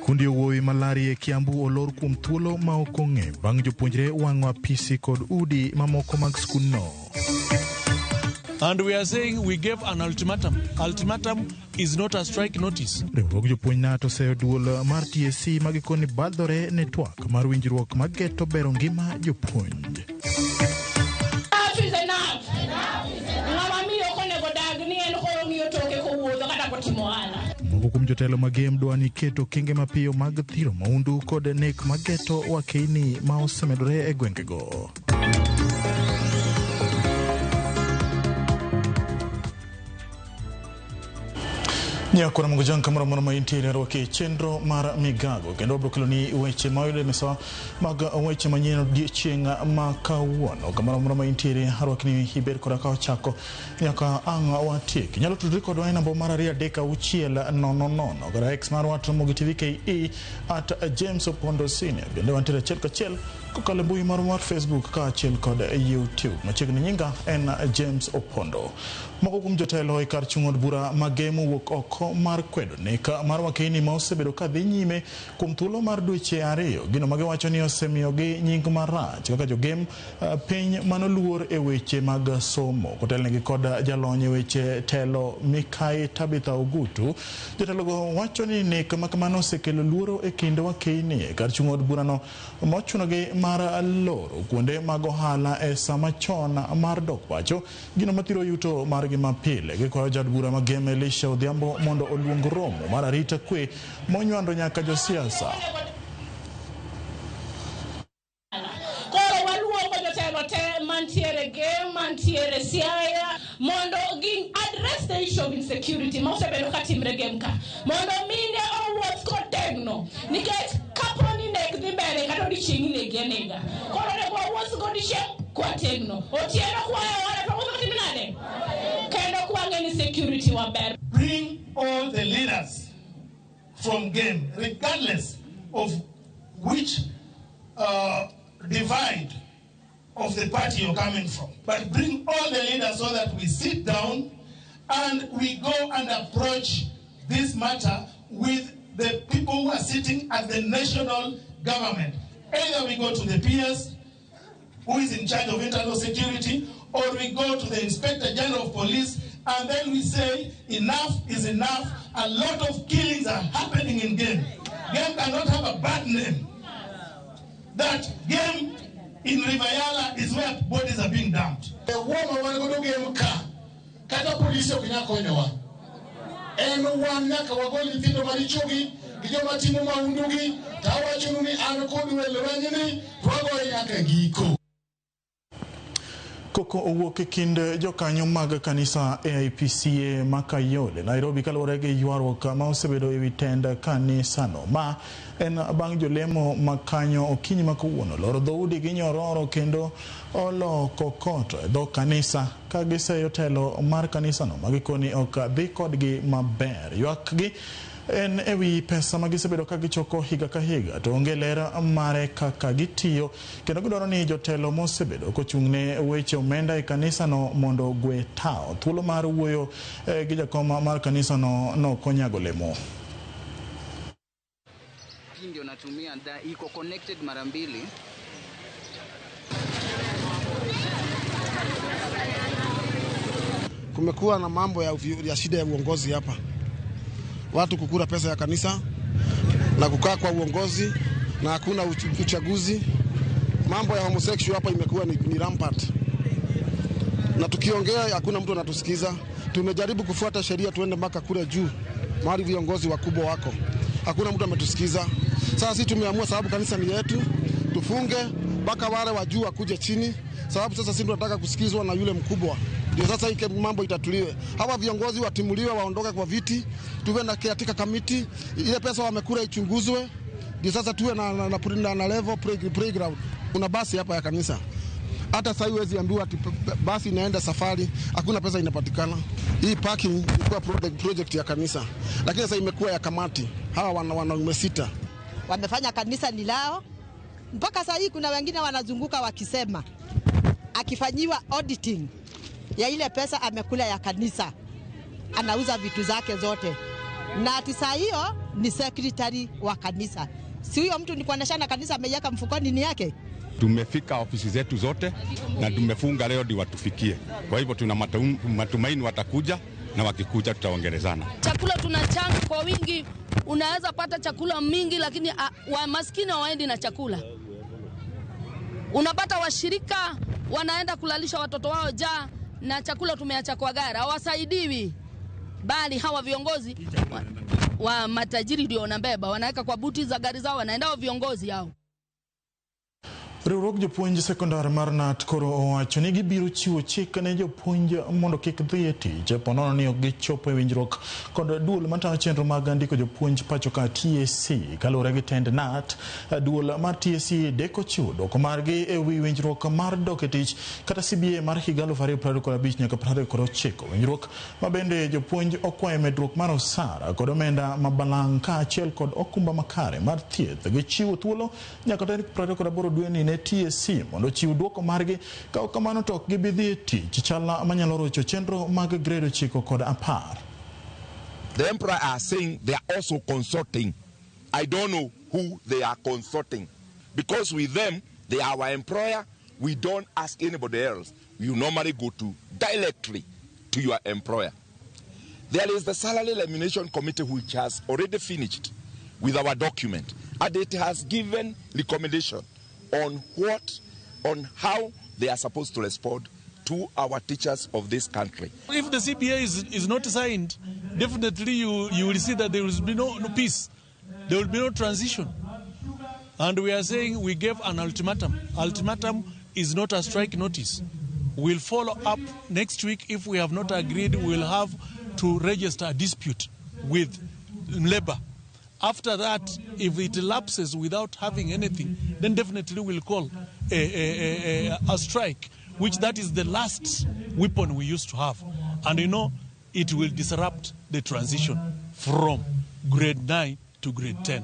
Skund yawuowi ma Lari e Kiambu olor kuom thuolo ma ok ong'e bang' jopuonjre wang'o apisi kod udi mamoko mag skundno. And we are saying we gave an ultimatum. Ultimatum is not a strike notice. Riwruog jopuonj NATO oseyo duol mar TSC ma gikoni badhore ne twak mar winjruok mageto bero ngima jopuonj. Enough is enough. Ng'ama miyo ok onego dag ni en koro ng'iyo toke kowuotho kata kotimo ohala. Moko kuom jotelo mag GEM dwa ni keto okenge mapiyo mag thiro maundu kod nek mageto wakeini ma osemedore e gwengego. Nyakora Mungu jang kamoro amora ma intiere arwaki e chenro mar migago kendo wabiro keloni weche ma oyudo e mesa mag weche manyien odiechieng' ma kawuono. Kamoro amora ma intiere arwaki ni ibed koda ka ochako nyaka ang' watiek. Inyalo tudri kodwa e namba mar 236 00 kata X marwa at Ramogi TV KE at James Opondo Senior. Bende wantiere achiel kachiel kokalo e mbui marwa mar Facebook kaachiel kod YouTube. Machiegni nyinga en James Opondo. Moko kuom jotelo e kar chung' od bura ma Gem owuok oko mar kwedo nek mar wakeini ma osebedo ka dhi nyime kuom thuolo mar dweche ariyo. Gino ma giwacho ni osemiyogi nying marach kaka jogem piny manoluor e weche mag somo. Kotelnegi kod jalony e weche telo Mikai Tabitha Ogutu, jotelogo wacho ni nek ma kamano osekelo luoro e kind wakeini e kar chung' od burano mochunogi mar loro kuonde mag ohala e sama chon mar dok pacho. Gino mathiro yuto margi mapile. Gikwayo jaod bura ma Gem Elisha Odhiambo mondo oluong romo mar arita kwe monywando nyaka josiasa. Koro waluongo jotelo te mantiere Gem, mantiere Siaya mondo gi address the issue of insecurity ma osebedo ka timre Gem ka. Mondo mine owuoth kotegno nikech kapo ni nek dhi mbele kata odiochieng' inegi anega. Koro onego wawuoth godiochieng' kwategno. Otieno kwayo ohala to wawuotho katime nade? Kendo kwang'e ni security waber. Bring all the leaders from Gem, regardless of which divide of the party you're coming from. But bring all the leaders so that we sit down and we go and approach this matter with the people who are sitting at the national government. Either we go to the PS, who is in charge of internal security, or we go to the Inspector General of Police, and then we say enough is enough. A lot of killings are happening in Gem. Gem cannot have a bad name. That Gem in River Yala is where bodies are being dumped. Wuoma wan godo Gem ka kata polisi ok nyal konyowa en wan nyaka wagol nyithindo marichogi gi joma timo mahundugi to awachonu ni an kodu e lwenyni to wagoye nyaka giko. Koko owuok e kind jokanyo mag kanisa AIPCA ma Kayole, Nairobi kaluwore gi ywaruok ma osebedo ewi tend kanisano. Ma en bang' jolemo ma kanyo okinyi ma kawuono loro dhoudi gi nyororo kendo oloko koto e dho kanisa ka giseyo telo mar kanisano ma gikoni ok dhi kodgi maber. Ywak gi en ewi pesa ma gisebedo ka gichoko higa ka higa to onge ler mare kaka gitiyo kendo gidwaro ni jotelo mosebedo kochung' ne weche omenda e kanisano mondo ogwe tao. Thuolo mar wuoyo gi jakom mar kanisano nokonyago lemo. Hii ndio natumia da, iko connected mara mbili. Kumekuwa na mambo ya shida ya uongozi hapa, watu kukula pesa ya kanisa na kukaa kwa uongozi na hakuna uchaguzi. Mambo ya homosexual hapa imekuwa ni rampant, na tukiongea hakuna mtu anatusikiza. Tumejaribu kufuata sheria tuende mpaka kule juu mahali viongozi wakubwa wako, hakuna mtu ametusikiza. Sasa sisi tumeamua, sababu kanisa ni yetu, tufunge mpaka wale wa juu wakuje chini, sababu sasa sisi tunataka kusikizwa na yule mkubwa, ndio sasa hii mambo itatuliwe. Hawa viongozi watimuliwe, waondoke kwa viti, tuwe na katika kamiti, ile pesa wamekula ichunguzwe, ndio sasa tuwe na level playground. Kuna basi hapa ya kanisa, hata sasa huwezi ambiwa ati basi inaenda safari, hakuna pesa inapatikana. Hii parking ilikuwa project ya kanisa, lakini sasa imekuwa ya kamati. Hawa wanaume sita wamefanya kanisa ni lao. Mpaka saa hii kuna wengine wanazunguka wakisema akifanyiwa auditing ya ile pesa amekula ya kanisa, anauza vitu zake zote. Na ati saa hiyo ni secretary wa kanisa. Si huyo mtu ni kuoneshana kanisa ameiweka mfukoni ni yake. Tumefika ofisi zetu zote na tumefunga leo ndio watufikie. Kwa hivyo tuna matumaini watakuja, na wakikuja tutaongelezana. Chakula tunachanga kwa wingi, unaweza pata chakula mingi, lakini maskini hawaendi na chakula. Unapata washirika wanaenda kulalisha watoto wao njaa na chakula tumeacha kwa gari, hawasaidiwi. Bali hawa viongozi wa matajiri ndio wanabeba, wanaweka kwa buti za gari zao, wanaenda viongozi hao. Riwruog jopuonj sekondar mar KNUT koro owacho ni gibiro chiwo chik ne jopuonj mondo kik dhi e tich ponono ni ok gichopo e winjruok kod duol matayo chenro mag ndiko jopuonj pacho ka TSC. Kaluwore gi tend KNUT, duol mar TSC deko chiwo dwoko margi e wi winjruok mar dok e tich kata CBA mar higa 2025 nyaka 2029. Winjruok ma bende jopuonj okwayo medruok mar osara kod omenda ma balang' kaachiel kod okumba makare mar thieth. Gichiwo thuolo nyaka tarik 28 dweni ne TSC mondo ochiw dwoko margi, ka ok kamano to ok gibi dhi e tich, chal manyalo rocho chenro mag grade 9 kod 10. The employer are saying they are also consulting. I don't know who they are consulting, because with them, they are our employer. We don't ask anybody else. You normally go to directly to your employer. There is the Salary Remuneration Committee, which has already finished with our document, and it has given recommendation on how they are supposed to respond to our teachers of this country. If the CBA is not signed, definitely you will see that there will be no peace. There will be no transition. And we are saying we gave an ultimatum. Ultimatum is not a strike notice. We'll follow up next week. If we have not agreed, we'll have to register a dispute with labor. After that, if it lapses without having anything, then definitely we'll call a strike, which that is the last weapon we used to have. And you know, it will disrupt the transition from grade 9 to grade 10.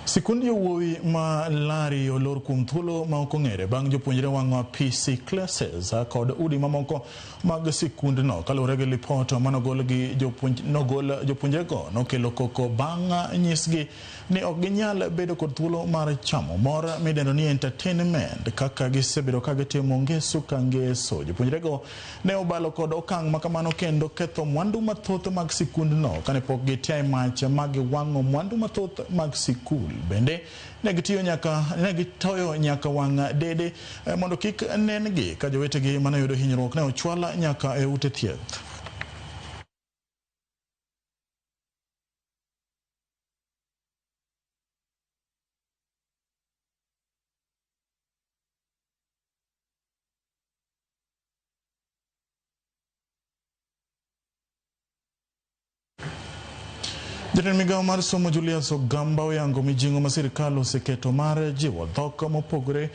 Sikundi yawuowi ma Lari olor kuom thuolo ma ok ong'ere bang' jopuonjre wang'o PC classes kod udi mamoko mag sikundno. Kaluwore gi lipot manogol gi jopuonjrego nokelo koko bang' nyisgi ni ok ginyal bedo kod thuolo mar chamo mor midendo ni entertainment kaka gisebedo ka gitimo ngeso ka ngeso. Jopuonjrego ne obalo kod okang' makamano kendo ketho mwandu mathoth mag sikundno kane pok gitiae mach ma giwang'o mwandu mathoth mag sikul. Bende ne gitoyo nyaka wang' dede mondo kik nen-gi ka jowetegi mane oyudo hinyruok ne ochwal nyaka e ute thieth. Jatend migao mar somo Julius Ogamba oyango mijing'o ma sirikal oseketo mar jiwo dhok mopogore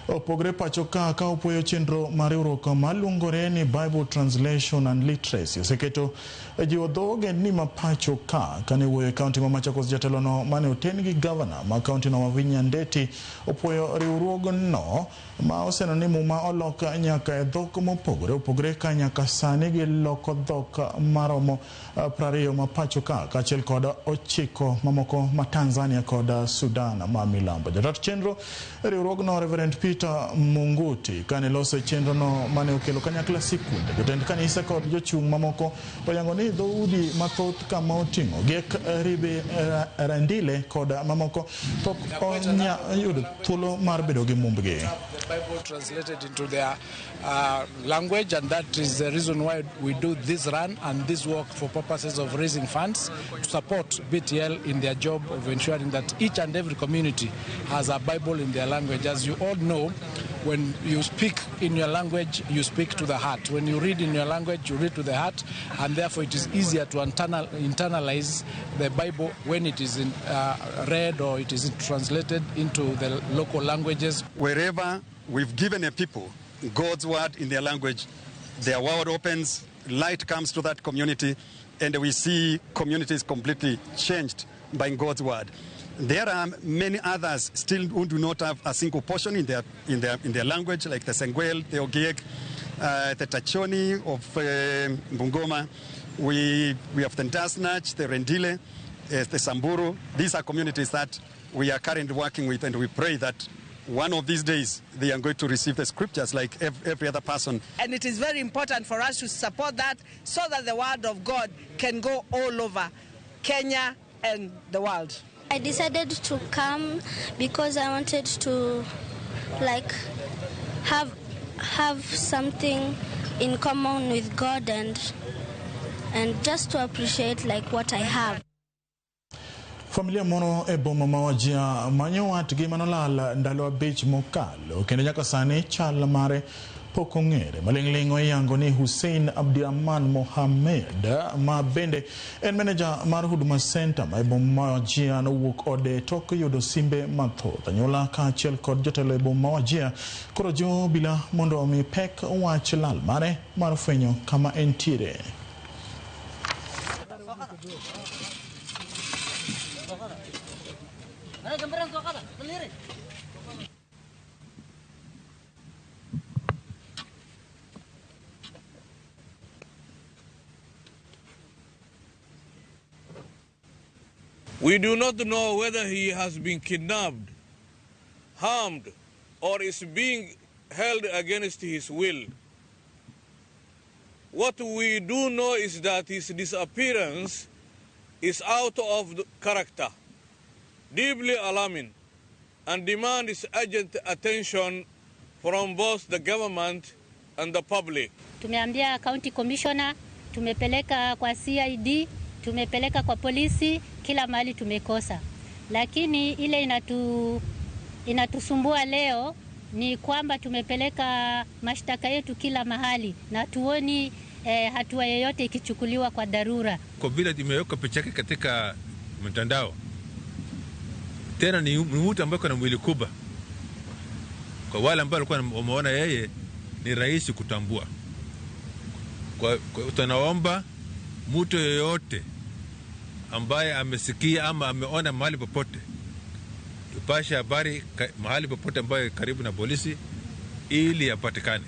opogore pacho ka opuoyo chenro mar riwruok maluongore ni Bible Translation and Literacy oseketo jiwo dho ogendni ma pacho ka. Kane wuoyo e kaunti ma Machakos, jatelono mane oten gi gavana ma kaunti no Wavinya Ndeti opuoyo riwruogno ma oseno ni muma olok nyaka e dhok mopogore opogore ka nyaka sani giloko dhok maromo 20 ma pacho ka kaachiel kod 9 mamoko ma Tanzania kod Sudan ma milambo. Jatat chenro riwruogno Reverend Peter Munguti kane loso chenrono mane okelo kanyakla sikunde, jotend kanisa kod jochung' mamoko oyango ni dhoudi mathoth kama oting'o Gek, Ribe, Rendile kod mamoko pok onya yudo thuolo mar bedo gi mumbgi. The Bible translated into their language, and that is the reason why we do this run and this work for purposes of raising funds to support BTL in their job of ensuring that each and every community has a Bible in their language. As you all know, when you speak in your language, you speak to the heart. When you read in your language, you read to the heart, and therefore it is easier to internalize the Bible when it is read or it is translated into the local languages. Wherever we've given a people God's word in their language, their world opens, light comes to that community, and we see communities completely changed by God's word. There are many others still who do not have a single portion in their language, like the Sengwel, the Ogiek, the Tachoni of Bungoma. We have the Dasnach, the Rendile, the Samburu. These are communities that we are currently working with, and we pray that one of these days they are going to receive the scriptures like every other person. And it is very important for us to support that so that the word of God can go all over Kenya and the world. I decided to come because I wanted to have something in common with God and just to appreciate what I have. Familia moro e boma ma Wajir manyo watgi manolal ndalo 5 mokalo kendo nyaka sani chal mare pok ong'ere. Maling'ling' oyango ni Hussein Abdirahman Mohamed ma bende en meneja mar Huduma Center ma e boma ma Wajir nowuok ode tok yudo simbe mathoth. Anyuola kaachiel kod jotelo e boma ma Wajir koro jiwo obila mondo omi pek wach lal mare mar fwenyo kama entiere. We do not know whether he has been kidnapped, harmed, or is being held against his will. What we do know is that his disappearance is out of character, deeply alarming, and demands urgent attention from both the government and the public. Tumeambia county commissioner, tumepeleka kwa CID, tumepeleka kwa polisi, kila mahali tumekosa. Lakini ile inatusumbua leo ni kwamba tumepeleka mashtaka yetu kila mahali na tuoni hatua yoyote ikichukuliwa kwa dharura. Kwa vile imewekwa picha yake katika mtandao, tena ni mtu ambaye ana mwili kubwa. Kwa wale ambao walikuwa wameona yeye ni rahisi kutambua. Kwa tunaomba mtu yeyote ambaye amesikia ama ameona mahali popote, tupashe habari mahali popote ambaye karibu na polisi ili apatikane.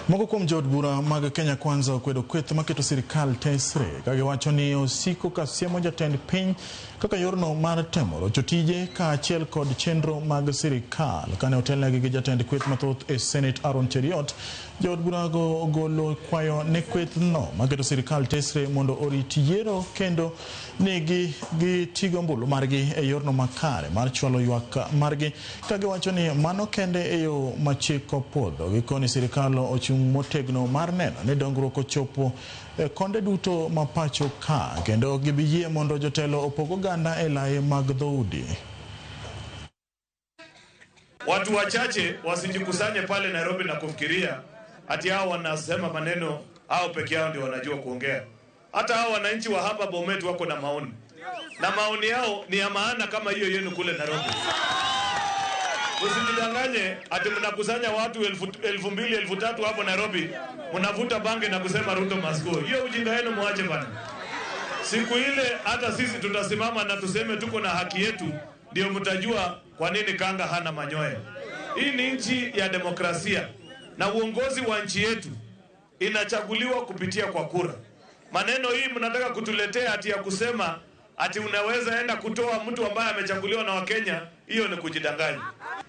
Moko kuom jood bura mag Kenya Kwanza okwedo kweth maketo sirikal tesre ka giwacho ni osiko ka siemo jatend piny kaka yorno mar temo rocho tije kaachiel kod chenro mag sirikal. Kane otelnegi gi jatend kweth mathoth e Senate Aaron Cheruiyot, jood burago ogolo kwayo ne kwethno maketo sirikal tesre mondo orit yiero kendo ni gitigo ombulu margi e yorno makare mar chwalo ywak margi, ka giwacho ni mano kende e yo ma chik opuodho. Gikoni sirikal ochung' motegno mar neno ni dongruok ochopo e konde duto ma pacho ka, kendo gibiyie mondo jotelo opog oganda e lai mag dhoudi. Watu wachache wasijikusanye pale Nairobi na kufikiria ati hao wanasema maneno hao peke yao ndio wanajua kuongea. Hata hao wananchi wa hapa Bomet wako na maoni, na maoni yao ni ya maana kama hiyo yenu kule Nairobi. Usijidanganye ati mnakusanya watu 2000 3000 hapo Nairobi, mnavuta bange na kusema Ruto must go. Hiyo ujinga yenu muache bana. Siku ile hata sisi tutasimama na tuseme tuko na haki yetu, ndio mtajua kwa nini kanga hana manyoya. Hii ni nchi ya demokrasia na uongozi wa nchi yetu inachaguliwa kupitia kwa kura. Maneno hii mnataka kutuletea ati ya kusema ati unaweza enda kutoa mtu ambaye amechaguliwa na Wakenya, hiyo ni kujidanganya.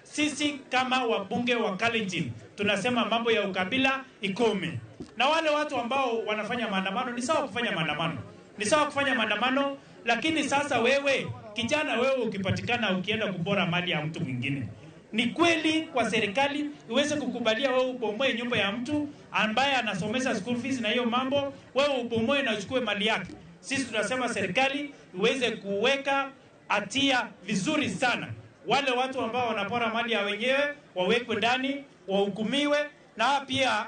Sisi kama wabunge wa Kalenjin tunasema mambo ya ukabila ikome. Na wale watu ambao wanafanya maandamano, ni sawa kufanya maandamano. Ni sawa kufanya maandamano, lakini sasa wewe kijana, wewe ukipatikana ukienda kubora mali ya mtu mwingine, ni kweli kwa serikali iweze kukubalia wewe ubomoe nyumba ya mtu ambaye anasomesha school fees na hiyo mambo, wewe ubomoe na uchukue mali yake? Sisi tunasema serikali iweze kuweka hatia vizuri sana. Wale watu ambao wanapora mali ya wenyewe wawekwe ndani, wahukumiwe, na pia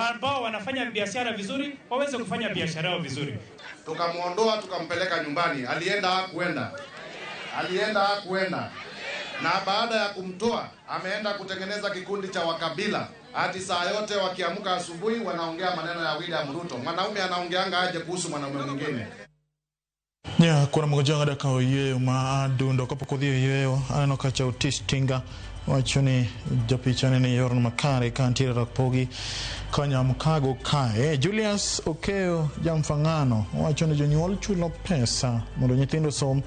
ambao wanafanya biashara vizuri waweze kufanya biashara yao vizuri. Tukamuondoa tukampeleka nyumbani, alienda hakuenda. Alienda hakuenda. Na baada ya kumtoa ameenda kutengeneza kikundi cha wakabila. Hadi saa yote wakiamka asubuhi wanaongea maneno ya William Ruto. Mwanaume anaongeanga aje kuhusu mwanaume mwingine? Nya kuna mgonjwa ngada ka oyueyo ma adundo kapok odhi oyueyo aneno ka cha Otis Tinga Wacho ni japicha ni yorno makare ka ntiere Rapogi Kanyamkago kae. Julius Okeyo Jamfang'ano wacho ni jonyuol chulo pesa mondo nyithindo osom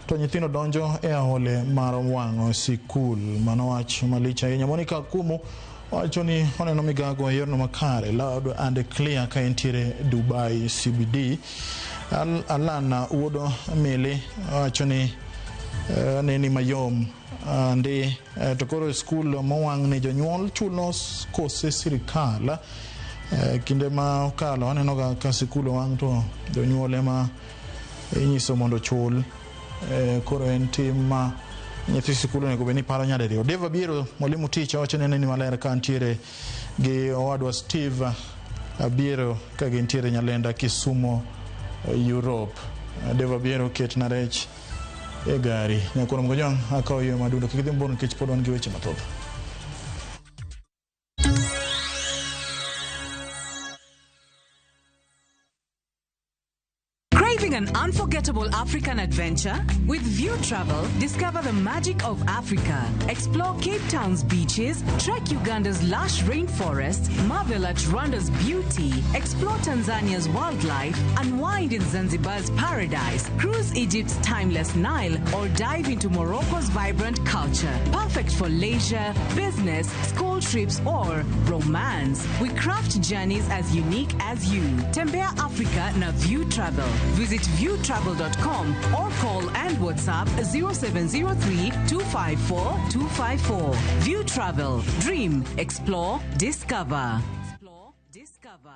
to nyithindo donjo e ahole mar wang'o sikul. Mano wach malich ahinya. Monica Akumu wacho ni oneno migago e yorno makare loud and clear ka entiere Dubai CBD. Alana Wuodo Mili wacho ni neni mayom ndi to koro skul mowang' ni jonyuol chulo kose sirikal. Kinde ma okalo aneno ga ka sikul owang' to jonyuol ema inyiso mondo ochul. Koro en tim ma nyathi sikul onego bed ni paro nyadiriyo. Dave Abiero mwalimu ticha wacho ni neni maler ka ntiere gi owadwa Steve Abiero ka gintiere Nyalenda Kisumo Europe. Dave Abiero ketna rech e gari. Nyakwar Mgojwang' akawo yie madundo kik idhi mabor nikech pod wan gi weche mathoth. Craving an unforgettable African adventure? With View Travel, discover the magic of Africa. Explore Cape Town's beaches, trek Uganda's lush rainforests, marvel at Rwanda's beauty, explore Tanzania's wildlife, unwind in Zanzibar's paradise, cruise Egypt's timeless Nile, or dive into Morocco's vibrant culture. Perfect for leisure, business, school trips, or romance. We craft journeys as unique as you. Tembea Africa na View Travel. Visit viewtravel.com or call and WhatsApp 0703 254 254. View Travel. Dream, explore, discover. Explore, discover.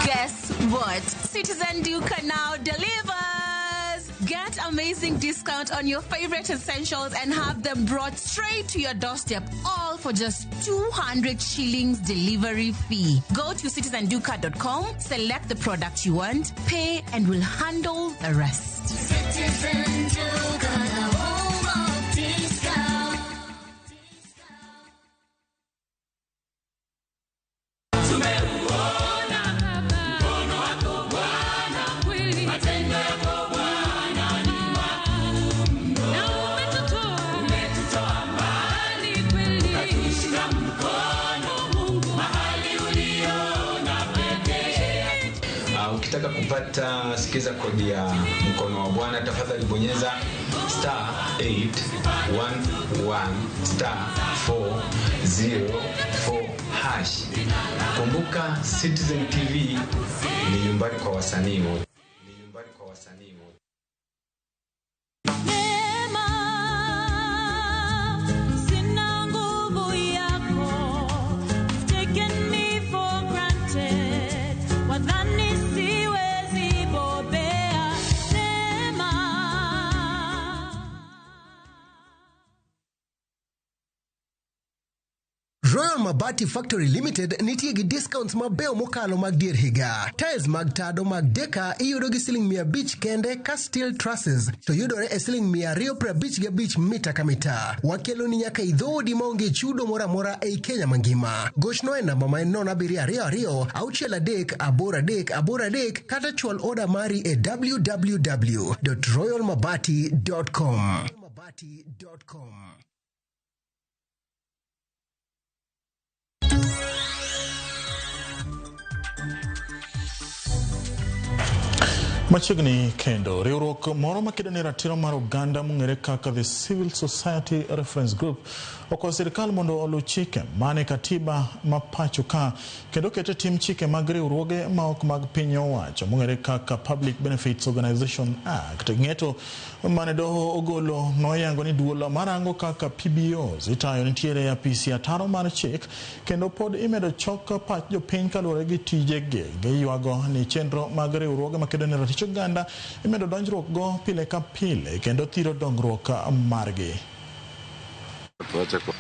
Guess what? Citizen Duka now delivers! Get amazing discount on your favorite essentials and have them brought straight to your doorstep, all for just 200 shillings delivery fee. Go to citizenduka.com, select the product you want, pay, and we'll handle the rest. Citizen Duka, the home of discount. Tumeuona mkono wako Bwana, matendo yako Bwana ni makuu mno. Na umetutoa mbali kweli, ukatushika mkono mahali uliona pekee. Ukitaka kupata sikiza kodi ya mkono wa Bwana, tafadhali bonyeza star 811 star 404 hash. Kumbuka Citizen TV ni nyumbani kwa wasanii wote. Ni nyumbani kwa wasanii wote. Neema, sina nguvu yako. You've taken me for granted. Wadhani siwezi bobea. Neema. Royal Mabati Factory Limited nitie gi discounts mabeyo mokalo mag dier higa. Tiles mag tado mag deka iyudo gi siling 500 kende ka steel trusses to yudore e siling 255 mita ka mita. Wakeloni nyaka e dhoodi maonge chudo moro amora ei Kenya mangima. Gochno e namba ma en 0722 63 83 83 kata chwal oda mari e www.royalmabati.com. Machiegni kendo, riwruok moro makedo ne ratiro mar oganda mong'ere kaka the Civil Society Reference Group okwayo sirikal mondo oluw chike mane katiba ma pacho ka kendo kete tim chike mag riwruoge ma ok mag piny owacho mong'ere kaka Public Benefits Organization Act. Ng'eto mane doho ogolo noyango ni duol marango kaka PBOs itayo nitiere e apisi ataro mar chik kendo pod imedo chok pach jopiny kaluwore gi tijegi. Giywago ni chenro mag riwruoge makedo ne ratich oganda imedo donjruok go pile ka pile kendo thiro dongruok margi. Tuache kwa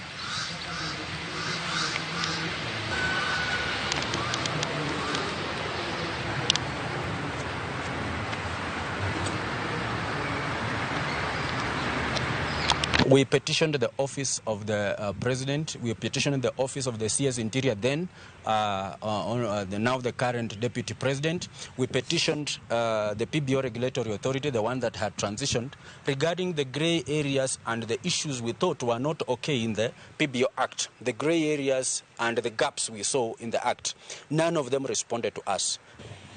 We petitioned the office of the president. We petitioned the office of the CS Interior then, now the current deputy president. We petitioned the PBO Regulatory Authority, the one that had transitioned, regarding the grey areas and the issues we thought were not okay in the PBO Act, the grey areas and the gaps we saw in the Act. None of them responded to us.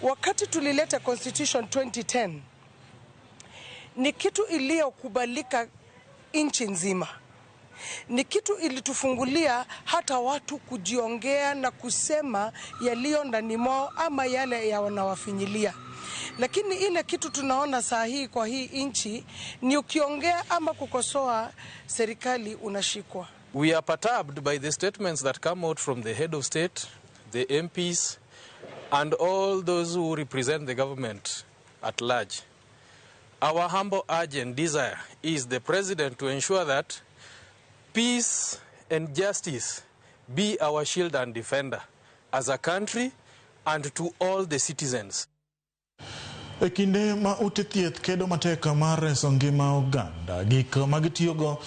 Wakati tulileta Constitution 2010, ni kitu iliyokubalika nchi nzima. Ni kitu ilitufungulia hata watu kujiongea na kusema yaliyo ndani mwao ama yale ya wanawafinyilia. Lakini ile kitu tunaona saa hii kwa hii nchi ni ukiongea ama kukosoa serikali unashikwa. We are perturbed by the statements that come out from the head of state, the MPs and all those who represent the government at large. Our humble urge and desire is the president to ensure that peace and justice be our shield and defender as a country and to all the citizens. E kinde ma ute thieth kedo matek mar reso ngima oganda, gik magitiyogo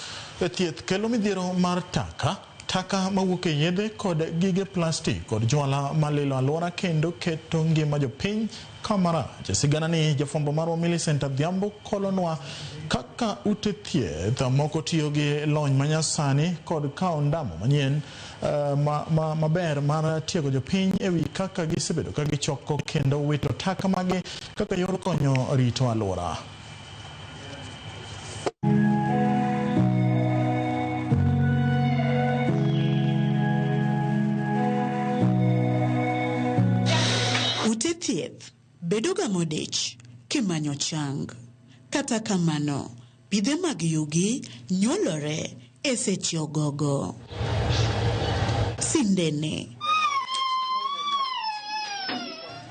e thieth kelo midhiero mar taka, taka mawuok e yedhe kod gige plastik kod jwala malilo alwora kendo keto ngima jopiny kamarach. Sigana ni jafwambo marwa Millicent Adhiambo kolonwa kaka ute thieth moko tiyo gi lony manyasani kod kawo ndamo manyien maber mar tiego jopiny ewi kaka gisebedo ka gichoko kendo wito taka mage kaka yor konyo rito alwora. Ute thieth bedoga modich kimanyo chang. Kata kamano, pidhe mag yugi nyuolore e seche ogogo. Sindene,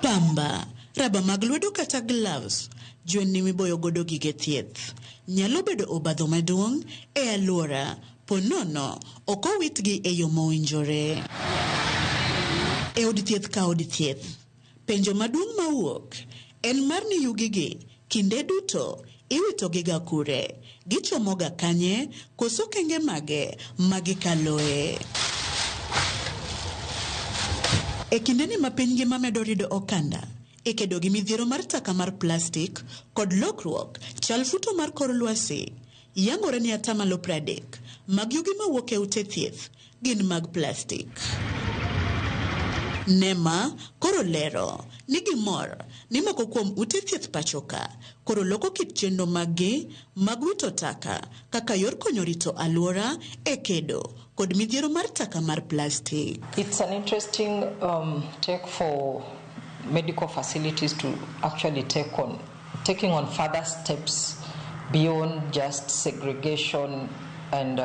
pamba, raba mag lwedo kata gloves, jwendni miboyo godo gige thieth nyalo bedo obadho maduong' e alwora ponono ok owitgi e yo mowinjore. E od thieth ka od thieth, penjo maduong' mawuok en mar ni yugigi kinde duto iwitogiga kure, gichomoga kanye, koso kenge mage magikaloe. E kindeni ma piny ngima medo rido okanda e kedo gi midhiero mar taka mar plastik kod lokruok chal futo mar kor lwasi, yangore ni 30% mag yugi mawuok e ute thieth gin mag plastik. Nema koro lero ni gimor ni moko kuom ute thieth pachoka koro loko kit chenro maggi mag wito taka kaka yor konyo rito alwora e kedo kod midhiero mar taka mar plastik. It's an interesting take for medical facilities to actually taking on further steps beyond just segregation and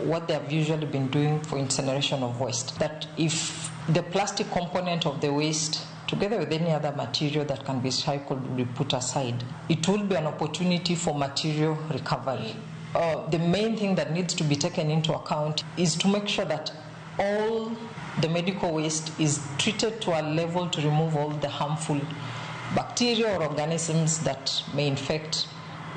what they have usually been doing for incineration of waste. That if the plastic component of the waste, together with any other material that can be recycled, will be put aside, it will be an opportunity for material recovery. The main thing that needs to be taken into account is to make sure that all the medical waste is treated to a level to remove all the harmful bacteria or organisms that may infect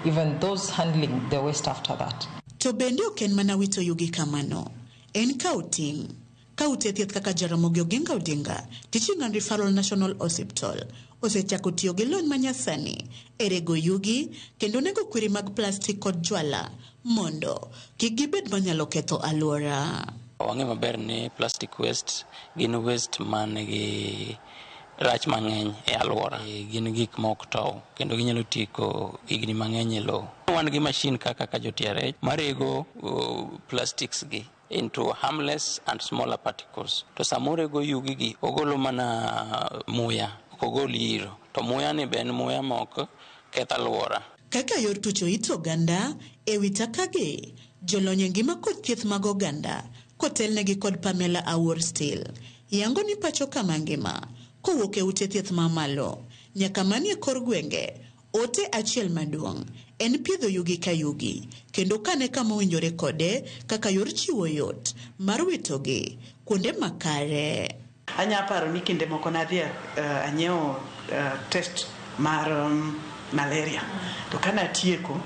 even those handling the waste after that. To bende ok en mana wito yugi kamano, en kawo ting'. Ka ute thieth kaka Jaramogi Oginga Odinga Teaching and Referral National Hospital osechako tiyo gi lony manyasani e rego yugi kendo nego kwiri mag plastik kod jwala mondo kik gibed manyalo ketho alwora. Wang'e maber ni plastic waste gin waste man gi rach mang'eny e alwora. Gin gik ma ok tow kendo ginyalo tieko higni mang'eny e lowo. Wan gi machine kaka jo TRH marego plastics gi into harmless and smaller particles. To samorego yugi gi ogolo mana muya, ok ogol iro. To muya ni be en muya ma ok keth alwora. Kaka yor tucho it oganda e wi taka gi, jolony e ngima kod thieth mag oganda kotelnegi kod Pamela Awuor Steele yango ni pacho kama ngima kowuok e ute thieth mamalo nyaka manie kor gwenge Ote achiel maduong' en piedho yugi ka yugi kendo kane kama owinjore kode kaka yor chiwo yot mar witogi kuonde makare. Anya paro ni kinde moko nadhi anyiewo test mar malaria to kanatieko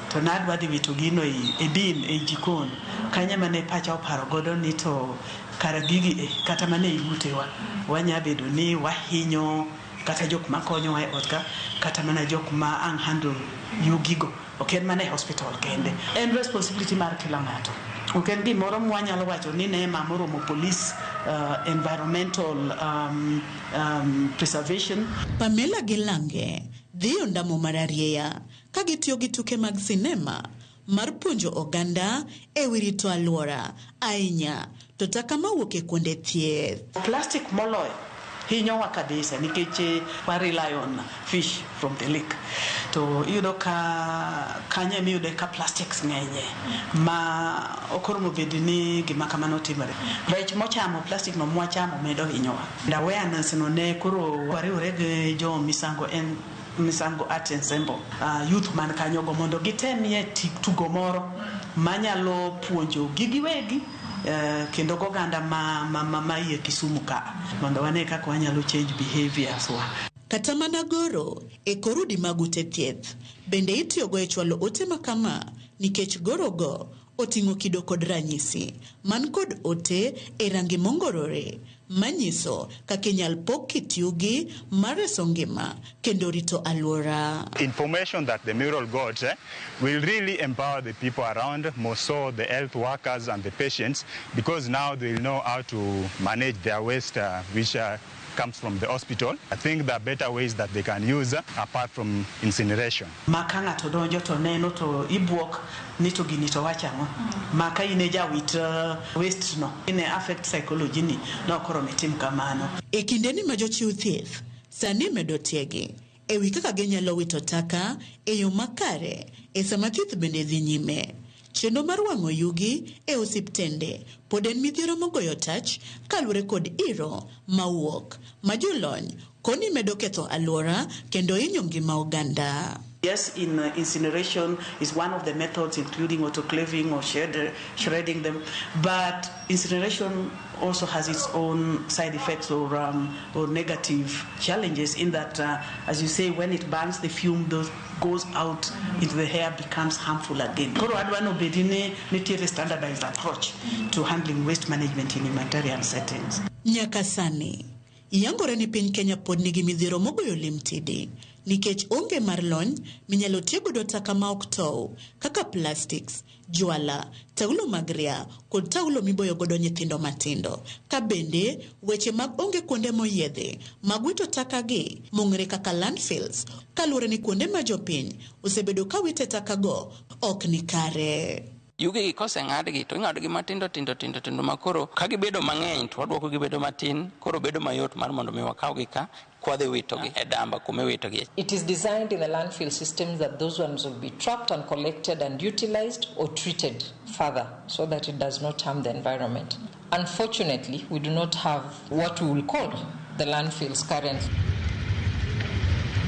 to nadwa dhi wito gino e bin e jikon kanyo mane pacha oparo godo ni to kara gigi e kata mana ei utewa wanya bedo ni wahinyo kata jok makonyowa e ot ka kata mana jok ma ang' handle yugigo ok en mana e hospital kende en responsibility mar kila ng'ato ok en gimoro mwanyalo wacho ni ne ma moromo police environmental preservation. Pamela gi Lange dhi ondamo mar arieya ka gitiyo gi tuke mag sinema mar puonjo oganda e wi rito alwora ahinya to taka mawuok e kuonde thieth. Plastic moloyo hinyowa kabisa nikech wa rely on fish from the lake to iyudo ka kanyo emiyude ka plastics ng'enye ma ok oromo bed ni gima kamano timore rech mochamo plastic no mwachamo medo hinyowa. And awareness no ne koro wariwore gi jo misango en Misango Art Ensemble youth man kanyogo mondo gitemie tugo moro manyalo puonjo gi giwegi kendo goganda ma iye Kisumu ka mondo wane kaka wanyalo change behaviors wa. Kata mana goro e kor udi mag ute thieth bende itiyogo e chwalo ote ma kama nikech gorogo oting'o kido kod ranyisi man kod ote e rangi mongorore manyiso kaka inyal pog kit yugi mar reso ngima kendo rito alwora. Information that the mural got will really empower the people around, more so the health workers and the patients, because now they will know how to manage their waste, which comes from the hospital. I think there are better ways that they can use apart from incineration. Ma ka ng'ato donjo to neno to ibuok ni to gini to wachang'o ma ka in e jawit waste no ine affect psychology ni no koro mitim kamano. E kindeni ma jochiw thieth sani medo tiegi e wi kaka ginyalo wito taka e yo makare e sama thieth bende dhi nyime. Chenro mar wang'o yugi e osiptende pod en midhiero mogoyo tach kaluwore kod iro mawuok ma jolony koni medo ketho alwora kendo hinyo ngima oganda. Yes, incineration is one of the methods, including autoclaving or shredding them. But incineration also has its own side effects or negative challenges in that, as you say, when it burns, the fume goes out into the air, becomes harmful again. Koro adwa no bedi ni nitiere standardized approach to handling waste management in humanitarian settings. Nyaka sani, yangore ni piny Kenya pod nigi midhiero mogoyo lim tidi nikech onge mar lony minyalo tigodo taka ma ok tow kaka plastics, jwala, taulo mag ria kod taulo miboyo godo nyithindo matindo. Ka bende weche mag onge kuonde moyiedhi mag wito taka gi mong'ere kaka landfills kaluwore ni kuonde ma jopiny osebedo ka wite taka go ok ni kare. Yugi gi koseng'adgi to ing'adogi matindo tindo tindo tindo ma koro ka gibedo mang'eny to waduoko gibedo matin koro bedo mayot mar mondo mi wakawgi ka kwadhi witogi e damba kuma iwitogie. It is designed in the landfill systems that those ones will be trapped and collected and utilized or treated further so that it does not harm the environment. Unfortunately, we do not have what we will call the landfills currently.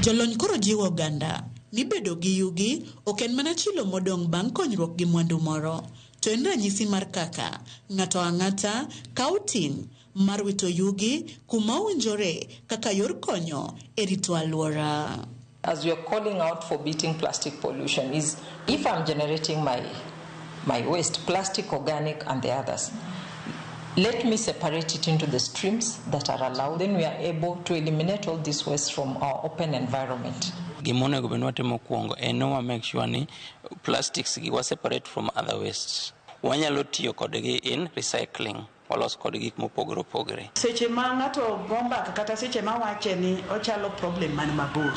Jolony koro jiwo oganda ni bedo gi yugi ok en mana chilo modong' bang' konyruok gi mwandu moro, to en ranyisi mar kaka ng'ato ang'ata kawo ting' mar wito yugi kuma owinjore kaka yor konyo e rito alwora. As we are calling out for beating plastic pollution is if I'm generating my waste, plastic, organic and the others, let me separate it into the streams that are allowed. Then we are able to eliminate all this waste from our open environment. Gima onego bed ni watimo mokwongo en ni wa make sure ni plastics gi wa separate from other wastes. Wanyalo tiyo kodgi in recycling, walos kodgi gik mopogore opogore. Seche ma ng'ato go mbaka kata seche ma wache ni ochalo problem man mabor.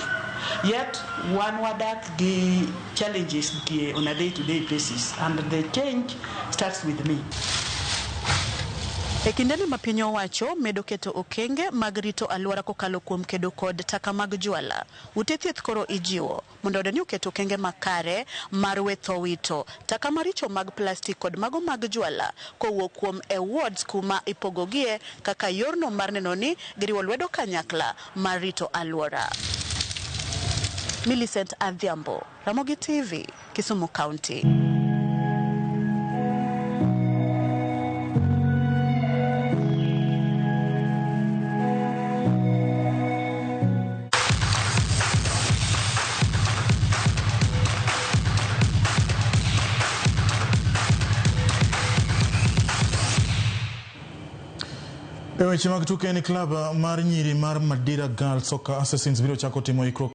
Yet wan wadak gi challenges gi on a day-to-day basis and the change starts with me. E kindeni ma piny owacho medo keto okenge mag rito alwora kokalo kuom kedo kod taka mag jwala, ute thieth koro ijiwo mondo ni oket okenge makare mar wetho wito taka maricho mag plastik kod mago mag jwala kowuok kuom e wards kuma ipogogie kaka yorno mar neno ni giriwo lwedo kanyakla mar rito alwora. Millicent Adhiambo, Ramogi TV, Kisumu County. E weche mag tuke, ni klab mar nyiri mar Madira Girls Soccer Assassins biro chako timo ikruok.